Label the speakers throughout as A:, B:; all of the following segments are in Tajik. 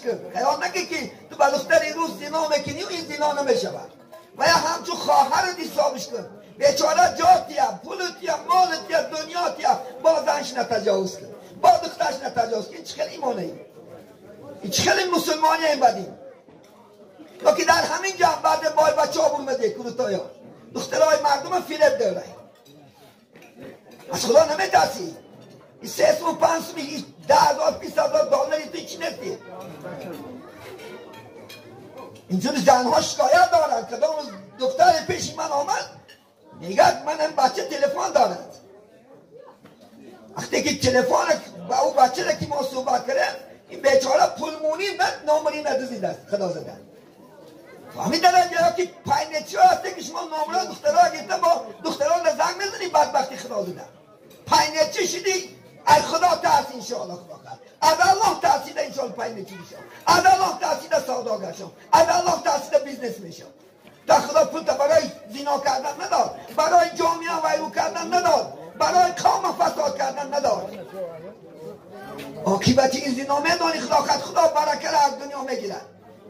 A: کن. خیال نگه که تو با دختر روس زنا میکنی و این زنا نمیشود. و یا همچون خواهر حسابش کن. بیچاره جاتیه، پولتیه، مالتیه، دنیاتیه، با زنش نتجاوز کن، با دخترش نتجاوز کن. این چه خیلی ایمانه ای؟ این چه خیلی مسلمانی این بدیم؟ که در همین جا بعد بای بچه ها برمده کروتایا دخترهای مردم فریب داره. از خدا نمیترسی. این 3 سوم 5 سوم 10,000 20,000 دلاری تو چی نیستی. اینجور زنها شکایت دارند. کدام دختر پیش من آمد میگه من هم بچه تلفن دارد. وقتی که تلفن با او بچه را که ما صحبت کردیم این بیچاره پولمونی نامری ندزیده است. خدا زده فهمید درجه که پاینچی ها هسته که شما نامرا دخترها گرفته با دختران را زنگ میزنی بدبختی خدا زده پاینچی شدی. از خدا ترس انشاءالله خدا کرد. از الله ترسیده انشاءالله پاینچی میشم. از الله ترسیده سوداگر شم. از الله ترسیده business میشم. تا خدا پول تا برای زنا کردن نداد، برای جامعه ویرو کردن نداد، برای قوم فساد کردن نداد. عاقبت این زنا میدانی خدا خد خدا برکه را از دنیا میگیرد.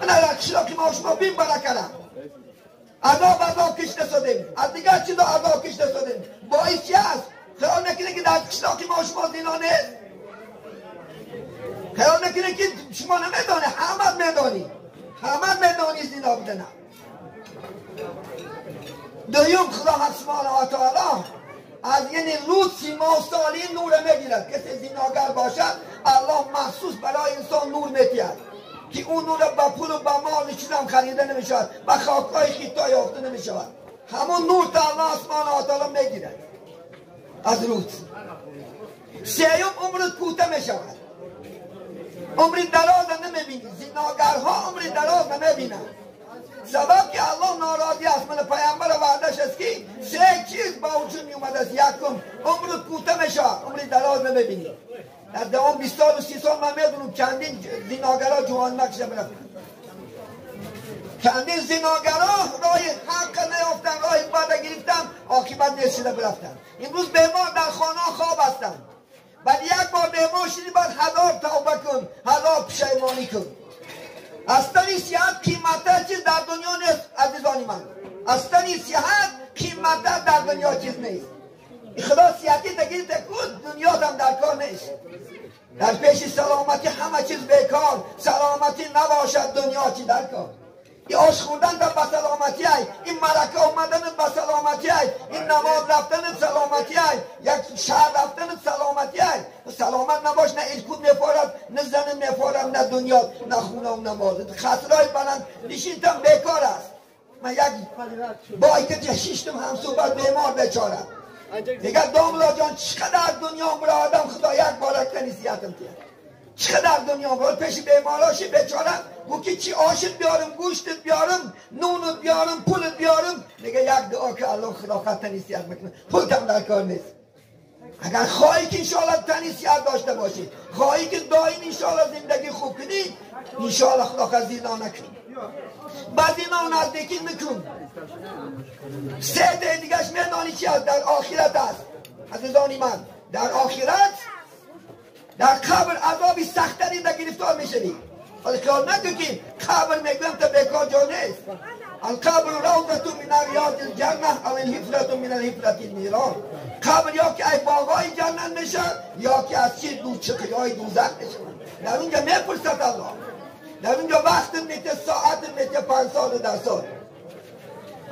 A: من از که ما شما بیم برکه را عذاب عذاب کشته شدیم، از دیگر چیزا عذاب کشته شدیم. باعث چی است؟ خیال نکنه که در قشلاقی ما شما زنا نیست. خیال نکنه که شما نمیدانی، همه میدانی، همه میدانی زنا بودنه. دوم خدا سبحانه و تعالی از یعنی روز سیما سالی نور میگیرد. کسی زناگر باشد الله مخصوص برای انسان نور میتید که اون نور با پول و با مال چیزم خریده نمیشود، با خاکهای خیتا یافته نمیشود. همون نور تا الله سبحانه و تعالی میگیرد از روز. سیوم عمرت کوتاه میشود، عمر دراز نمیبینی. زناگرها عمر دراز نمیبینند. سبب که الله ناراضی است. من پیامبر وعدش است که سه چیز با وجود می اومده است. یکم عمرت کوتاه میشود، عمر دراز نمیبینی. در دوام 20 سال و 30 سال من میدونم چندین زناگرها جوان نکشه برفتن، چندین زناگرها راه حق نیافتن، راه بد گرفتن، عاقبت نیست شده برفتن. امروز بیمار در خانه خواب هستند. بعد یک بار بیمار شدی بعد 1000 توبه کن، 1000 پشیمانی کن. اصلا صحت قیمت‌تر چیز در دنیا نیست عزیزان من. اصلا صحت قیمت‌تر در دنیا چیز نیست. خدا صحتی تگیر تکود دنیا هم در کار نیست. در پیش سلامتی همه چیز بیکار. سلامتی نباشد دنیا چی در کار. این آش خوردن در به سلامتی ای، این مرکه اومدن به سلامتی ای، این نماز رفتن سلامتی ای، یک شهر رفتن سلامتی ای. سلامت نباش نه الکود میفارد، نه زن میفارد، نه دنیا، نه خونه و نماز. خسرای بلند نشینتم بیکار است. من یک با که شیشتم هم صحبت بیمار بیچاره میگه داملا جان چقدر دنیا برای آدم خدا یک بارک تنیسیتم تیه. چقدر دنیا برای پیش بیماراشی بیچاره گو که چی آشت بیارم، گوشتت بیارم، نونت بیارم، پولت بیارم. میگه یک دعا که الله خدا خط تنیسیت میکنه، پولتم در کار نیست. اگر خواهی که انشاءالله تنیسیت داشته باشی، خواهی که دائم انشاءالله زندگی خوب کنی، انشاءالله خدا خط زنا نکن، با زنا نزدیکی نکن. سه ده دیگهش میدانی چی هست؟ در آخرت است عزیزانی من. در آخرت در قبر عذابی سختری در گرفتار میشوی. حالا خیال نکن که قبر میگویم تا بیکار جا نیست. القبر روضة من ریاض الجنه او الحفرة من الحفرة النیران. قبر یا که ای باغای جنت میشه یا که از چی دوچقیای دوزخ میشه. در اونجا میپرسد الله، در اونجا وقت میته، ساعت میته، 5 سال 10 سال.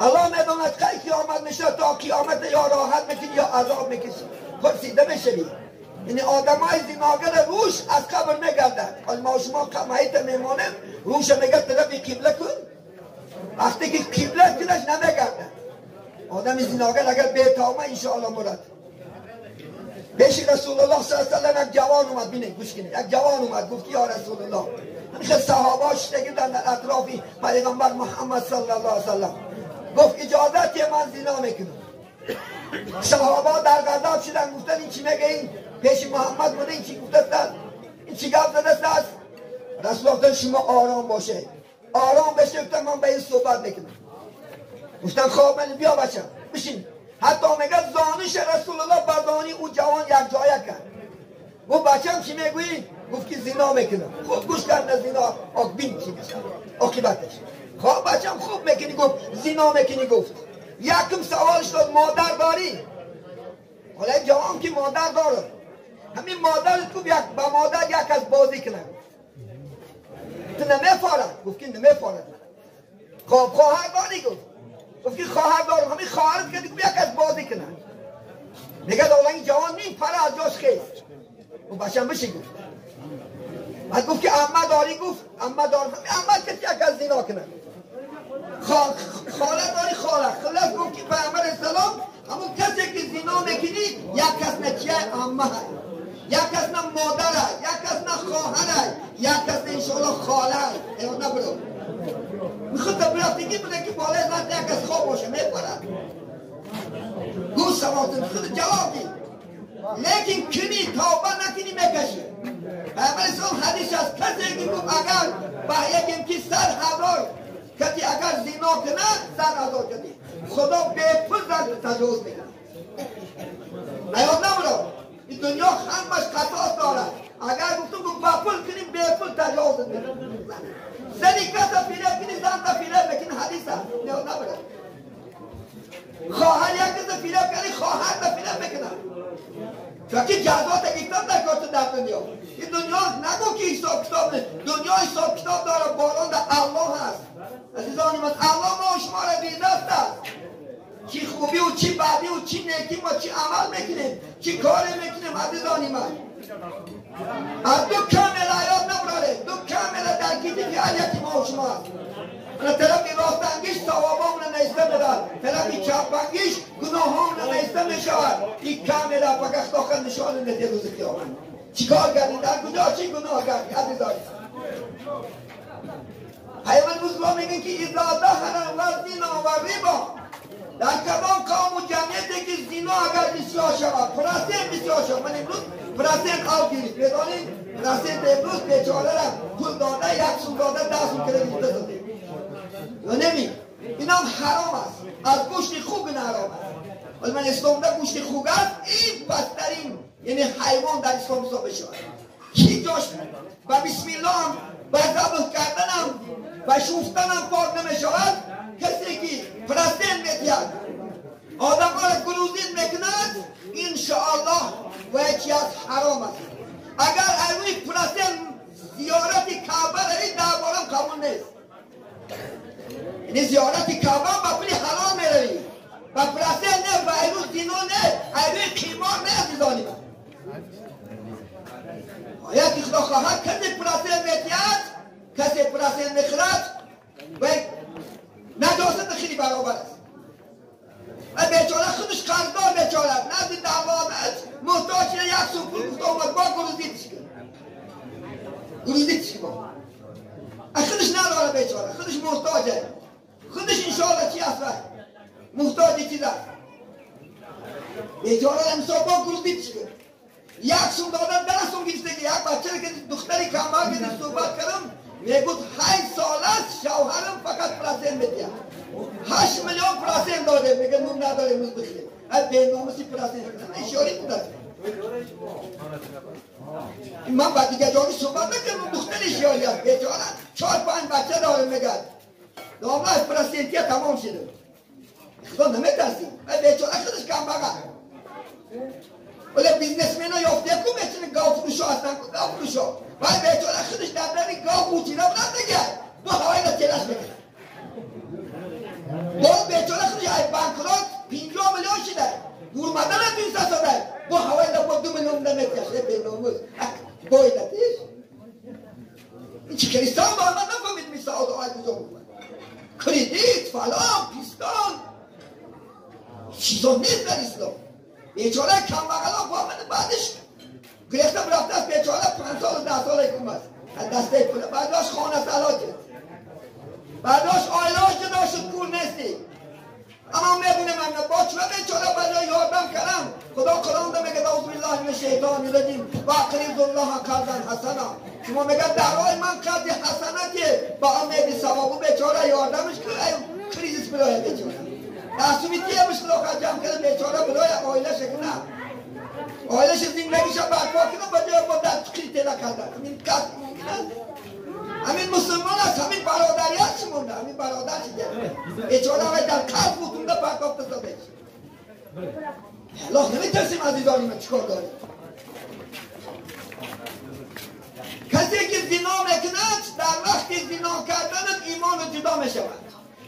A: الله میداند کی قیامت میشه، تا قیامت یا راحت میکنی یا عذاب میکشی. پرسیده میشوی. یعنی آدمای زناگر روش از قبر میگردد. حالا ما شما میت میمانیم، روش میگه طرف قبله کن. وقتی که قبله کنش نمیگردد. آدم زناگر اگر بیتامه انشاءالله مرد. پیش رسول الله صلی الله علیه و سلم یک جوان اومد، بینید گوش کنید، یک جوان اومد گفت یا رسول الله، خیلی صحابه شده در اطراف پیغمبر محمد صلی الله علیه و سلم، گفت اجازه من زنا میکنم. صحابه در غضب شدن، گفتن این چی میگه، این پیش محمد بوده، این چی گفته است، این چی گپ زده است. رسول الله شما آرام باشه، آرام بشه. گفتن من به این صحبت میکنم. گفتن خب من بیا بچم بشین. حتی میگه زانش رسول الله بر زانی او جوان یک جایه کرد. گفت بچم چی میگویی؟ گفت که زنا میکنم. خوب گوش کرد زنا بین چی میشه عاقبتش. خب بچم خوب میکنی گفت زنا میکنی گفت. یکم سوالش داد مادر داری؟ حالا جوان که مادر داره. همین مادرت گفت یک با مادر یک از بازی کنه. تو نمیفارد. گفت که نمیفارد. خب خواهر داری گفت. گفت که خواهر دارم. همین خواهرت که گفت یک از بازی کنه. میگه دولنگ جوان نیم پره از جاش خیز. و بچم بشی گفت. بعد گفت که عمه داری گفت عمه دارم. همین عمه کسی یک از زنا کنه. خاله داری خاله. خلاص گفت که پیامبر اسلام همون کسی که زنا میکنی یک کس نه چیه عمه هست، یک کس نه مادر هست، یک کس نه خواهر هست، یک کس نه انشاءالله خاله هست. اینا نبرو میخواد برفتگی بوده که بالای زن یک کس خواب باشه میپرد. گوش سواتن خود جواب دی. لیکن کنی توبه نکنی میکشی. پیامبر اسلام حدیث است کسی که گفت اگر با یکیم که 100,000 کسی اگر زنا کنه 100,000 کسی خدا به پول زن تجاوز میکنه. نیاد نبرو این دنیا همش قصاص دارد. اگر گفتم گفت با پول کنیم به پول تجاوز میکنه. زنی کسا فریب کنی زن تا فریب میکنی حدیث است. نیاد نبرو خواهر یک کس فریب کنی خواهر تا فریب میکنه. چون که جزا تا گفتم نکرد در دنیا. این دنیا نگو که حساب کتاب نیست. دنیا حساب کتاب داره. بالان در الله هست. عزیزان من الله ما شما را بیدست است. چی خوبی و چی بدی و چی نیکی ما چی عمل میکنیم چی کار میکنیم. عزیزان من از دو کامل آیات نبراره. دو کامل در کیتی که هر یکی ما و شما هست. من طرف راستنگیش ثوابامون نیسته میداد، طرف چپنگیش گناهامون نیسته میشود. این کامل فقط داخل نشان نده روز قیامت چیکار کردی در کجا چی گناه کردی. عزیزان پیامبر موسی میگه که اذا دخل الزنا و ربا در کدام قوم و جمعیتی که زنا اگر بسیار شود پرسنت بسیار شود. من امروز پرسنت آب گیرید بدانید پرسنت امروز بیچاره را پول داده یک سوم داده 10 سوم کردیت داده یا نمی. این هم حرام است. از گوشت خوک نه حرام است. ولی من اسلام ده گوشت خوک است این بدترین یعنی حیوان در اسلام حساب شود. هیچ جاش و بسم الله هم و ذبح کردنم و شفتنم پاک نمی شود. کسی که پرستن میدید آدم ها را گروزین میکند انشاءالله و یکی از حرام است. اگر روی پرستن زیارت کعبه روی دربارم قبول نیست. یعنی زیارت کعبه با پول حلال میروی با پرستن نه با روی زنا نه روی قیمار نه. عزیزانی من آیت خدا خواهد کسی پرستن میدید کسی پرستن میخرد و نجاست خیلی برابر است. و بیچاره خودش قرضدار بیچاره نزد دوامت محتاج شده یک سوم پول گفت آمد با گروزیتش کن گروزیتش کن. خودش نداره بیچاره خودش محتاجه خودش انشاءالله چی است محتاج چیز است بیچاره امسال با گروزیتش کن. یک سوم دادن 10 سوم گرفته. یک بچه که دختری کمبر که صحبت کردم میگفت 8 سال است شوهرم فقط پرسنت میده. 8 میلیون پرسنت داده. میگه نون نداره امروز بخیر. از به ناموسی پرسنت اشاری بود. من با دیگه جایی صحبت نکردم. دختر اشاری است بیچاره 4-5 بچه داره میگه داماد پرسنتیه تمام شده. خدا نمیترسی. بیچاره خودش کم بغل. ولی بیزنسمن ها یافته کو میتونه گاو فروشا هستن گاو فروشا. ولی بیچاره خودش در در گاو قوطیده بودن دیگه با هوایی را تلش میکنه. با بیچاره خودش ای بانکرات 50 میلیون شده گورمدن هم 200 ساده با هوایی را با 2 میلیون نمیتیش. به ناموس باید تیش این چی کریستان با من نفهمید می سعاد آی کجا بود کریدیت فلان پیستان چیزا نیست در اسلام. بیچاره کم بغلا فهمید بعدش گرفته رفته است بیچاره 5 سال 10 سال یکم است از دسته پول بعدش خانه طلا کرد بعدش آیلاش جدا شد پول نیستی. اما میدونه من با چه بیچاره برای یادم کردم خدا قرآن میگه اعوذ بالله من الشیطان الرجیم و اقرض الله قرضا حسنا. شما میگه در راه من قرض حسنه که با امید ثواب بیچاره یادمش کرد کریزیس برای بیچاره دستومی تیه مشکل آخر جمع کرد بیچاره برای آیله شکنه. оилаш зиндагиша барпо кунад, ба ҷои бо дар чуқри тела карда. Ҳамин кас мумкин аст? Ҳамин мусулмон аст, ҳамин бародарӣ аст шумонда, ҳамин бародар чизе. Бечора вай дар қалб бутунда партофта задеш. Аллоҳ наметарсем азизони ман, чикор дорем? Касе ки зино мекунад, дар вақти зино карданат имону ҷудо мешавад.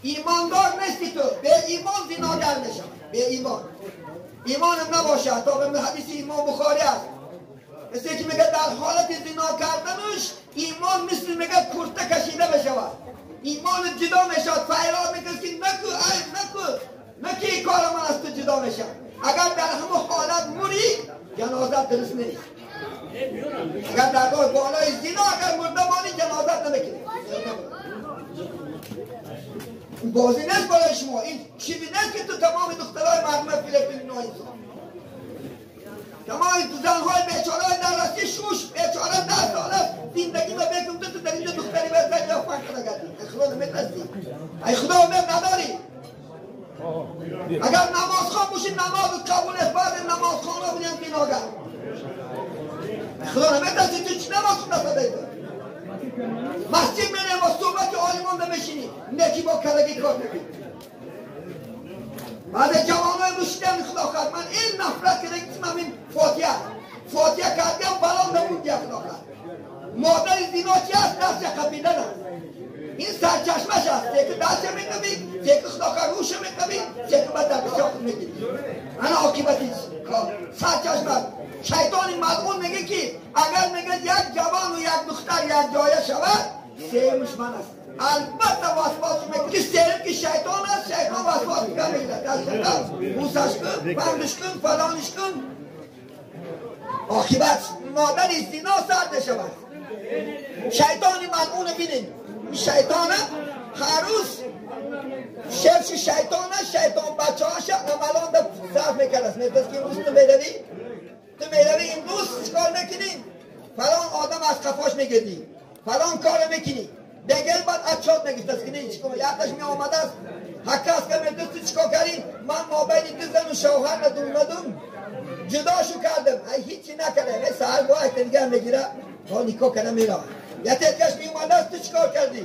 A: Имондор нести ту, беимон зиногар мешавад. Беимон. Имонам набошад, то به ҳадиси имом Бухорӣ аст. Мисли ки мегӯяд дар ҳолати зино карданаш имон мисли мегӯяд курта кашида мешавад. Имонат ҷудо мешавад. Файрод мекунад ки наку, ай наку, наки ин кора ман аз ту ҷудо мешавам. Агар дар ҳамон ҳолат мурӣ, ҷанозат дуруст нест. Агар дар болои зино агар мурда монӣ, ҷанозат намекунӣ. Бозӣ нест барои шумо. Ин чизе нест ки ту тамоми духтарои мардума фиреб кунӣ ноинсоф. Тамоми занҳои бечораи дар Россия шуш бечора 10 сола зиндагӣ ба бекун, ту дар инҷо духтари ба зан ёфтан карда гардӣ. Ай Худо наметарсӣ, ай Худо умед надорӣ. Агар намозхон бошӣ, намозат қабул нест. Баъзе намозхонҳо будем зиногар. Худо наметарсӣ, ту чӣ намоз хонда садаи ту? Масҷид мерем бо суҳбати олимон намешинӣ, неки бо карагӣ кор мекунӣ. Баъзе ҷавонои мушидам худо хоҳад, ман ин нафрат карда ки ман ин фотиҳа фотиҳа кардам, балон намуд, худо хоҳад. Модари зино чи аст? Дастша қапидан аст. Ин сарчашмаш аст. Теки дастша меқабӣ, теки худо хоҳад рӯша меқабӣ, теки ба дарбишоқ мегирӣ. Ана оқибати кор сарчашма. Шайтони малъун мегӯяд ки агар мегӯяд як ҷавону як духтар як ҷоя шавад, сеюмаш ман аст. Албатта васвас мекунад ки сеюм ки шайтон аст, шайтон васвас мекунад, мегӯяд дастшакал бусаш кун, бандаш кун, фалониш кун. Оқибат модари зино сар мешавад. Шайтони малъуна бинем. Ин шайтона ҳар рӯз шефши шайтона, шайтон бачаҳоша амалонда сарф мекард. Мегӯяд ки имрӯз ту меравӣ, ту меравӣ имрӯз чикор мекунӣ? Фалон одам аз қафош мегирдӣ, фалон корро мекунӣ. Дегел баъд отчёт мегирифтаст ки не чикор. Якташ меомадааст, ҳакка аст ка мегӯяд ту чикор кардӣ? Ман мобайни ду зану шавҳар надум, ҷудошу кардам. Ай ҳичи накардам. Ай саҳар бо якта дигар мегира, то никоҳ карда меравад. Якташ меомадааст, ту чикор кардӣ?